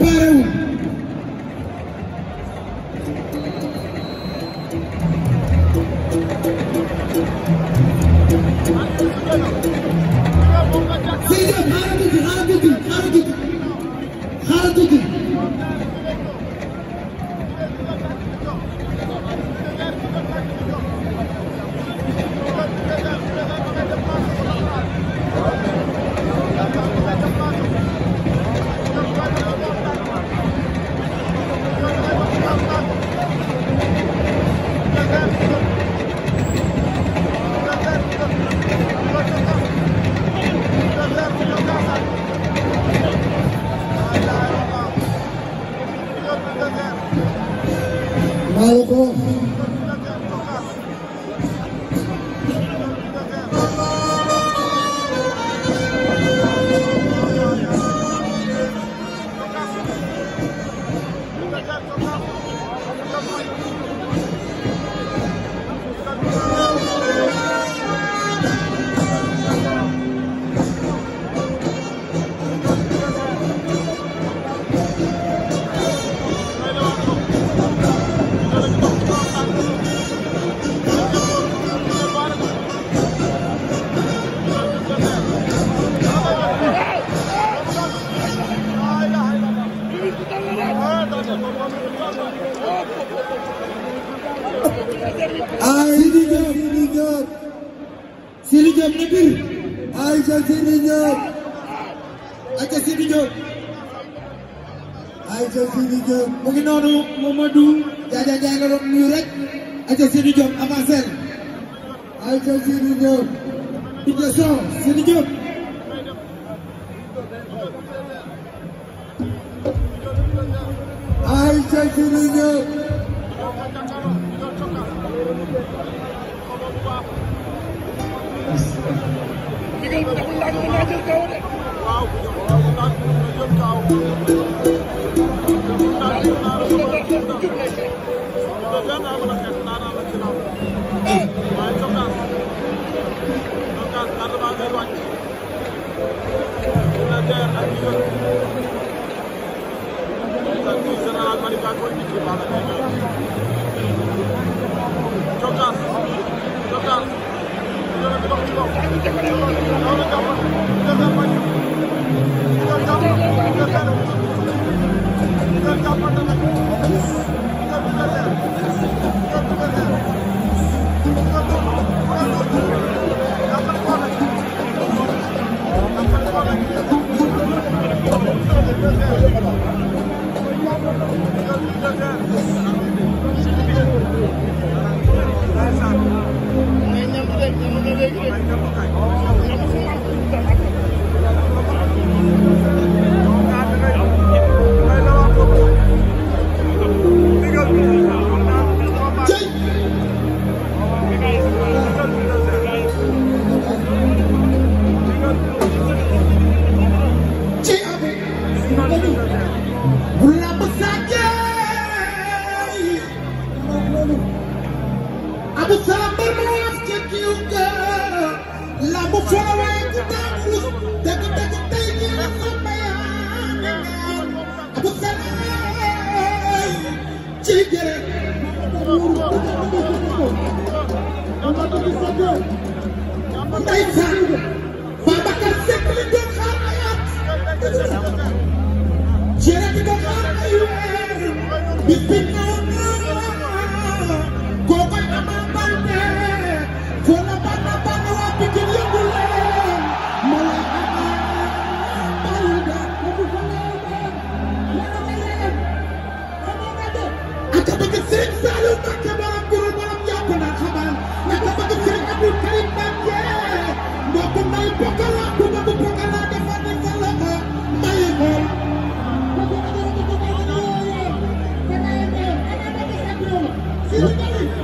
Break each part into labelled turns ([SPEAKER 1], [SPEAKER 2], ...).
[SPEAKER 1] préparé wu Sidi Diop na bir Aïcha Sidi Diop Aïcha Sidi Diop Aïcha Sidi Diop mu ngi noonu Mamadou Diadia Ndiaye la doon nuyu rek Aïcha Sidi Diop avancé Aïcha Sidi Diop Idda Sow Sidi Diop Aïcha Sidi Diop
[SPEAKER 2] Digal ma deful laaj ma jël kaw de. Waaw.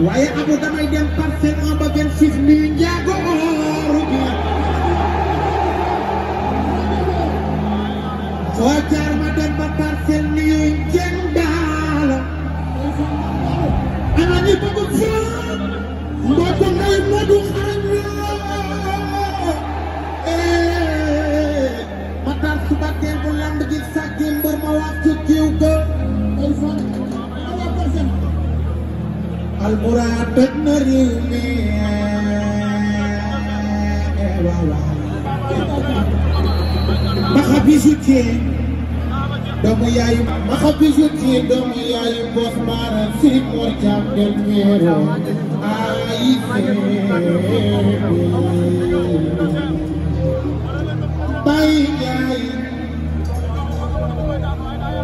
[SPEAKER 2] waaye abu damay dem Parcelles 1 ba 26 nuyu njaago ooru bi soo jaar ma dem ba Parcelles nuyu njeng daala ana ñi bëgg foo mbokk ngay Modou xarañ ma tar suba teel bu lamb gi sàcc mbër ma wax ci Alburaan toj na réew mi Maxa bijoutier doomu yaayu Maxa bijoutier doomu yaayu Boss Mara Sëriñ Mor Caam del Meero ay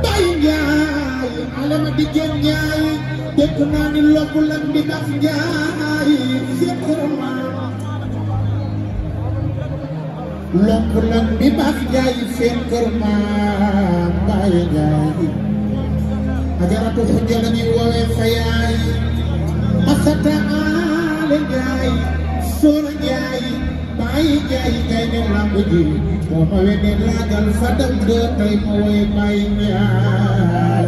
[SPEAKER 2] Baye Njaay alama di jën Njaay dégg naa ni lokku lan di baax Njaay seetarma lokku lan di baax Njaay seetarma Baye Njaay ajaratu xujja la ñuy woowee fayaay asata ale Njaay soona Njaay Baye Njaay kay ne lamb ji moo ma wene laagal fa dem de tey ma woy Baye Njaay